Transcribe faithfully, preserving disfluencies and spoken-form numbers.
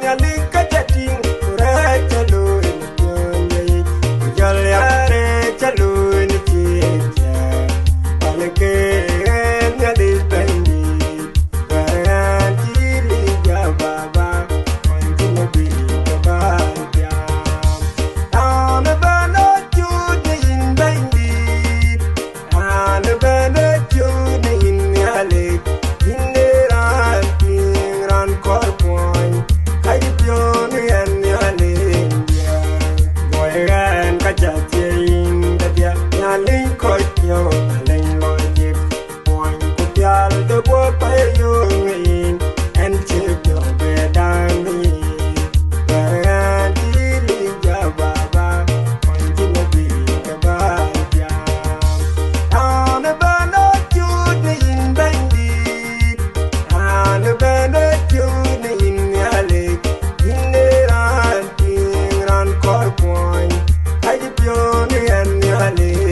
Nhialic ka ca tïŋ, ku rɛɛc ca looi në piɔ̈nde yic, ku jɔl ya rɛɛc ca looi në thiëëc ya. Pal ke Nhialic Bɛ̈nydït, wɛ̈ɛ̈n cï lic ya Baba, wɛ̈ɛ̈n cï lɔ bï ke bä jam. Raan ëbɛ̈n ë cut në yïn Bɛ̈nydït, raan ëbɛ̈n ë cut në yïn Nhialic, yïn ee raan piŋ, raan kɔɔr kuɔny, ka cï piɔ̈n ɣɛn Nhialic diɛ̈. Luɔi ɣɛn ka ca thiëëc yïn kedhie, Nhialic kɔc piɔ̈u, Nhialic lɔc jik. Kuɔny ku pial de guɔ pɛ̈i yöŋ yïn, ɛn cï piɔ̈u bï daŋ yïn. Wɛ̈ɛ̈n cï lic ya Baba, kuɔny cï lɔ bï ke bä jam. Raan ëbɛ̈n ë cut në yïn Bɛ̈nydït, raan ëbɛ̈n ë cut në yïn Nhialic, yïn ee raan piŋ, raan kɔɔr kuɔny, ka cï piɔ̈n ɣɛn Nhialic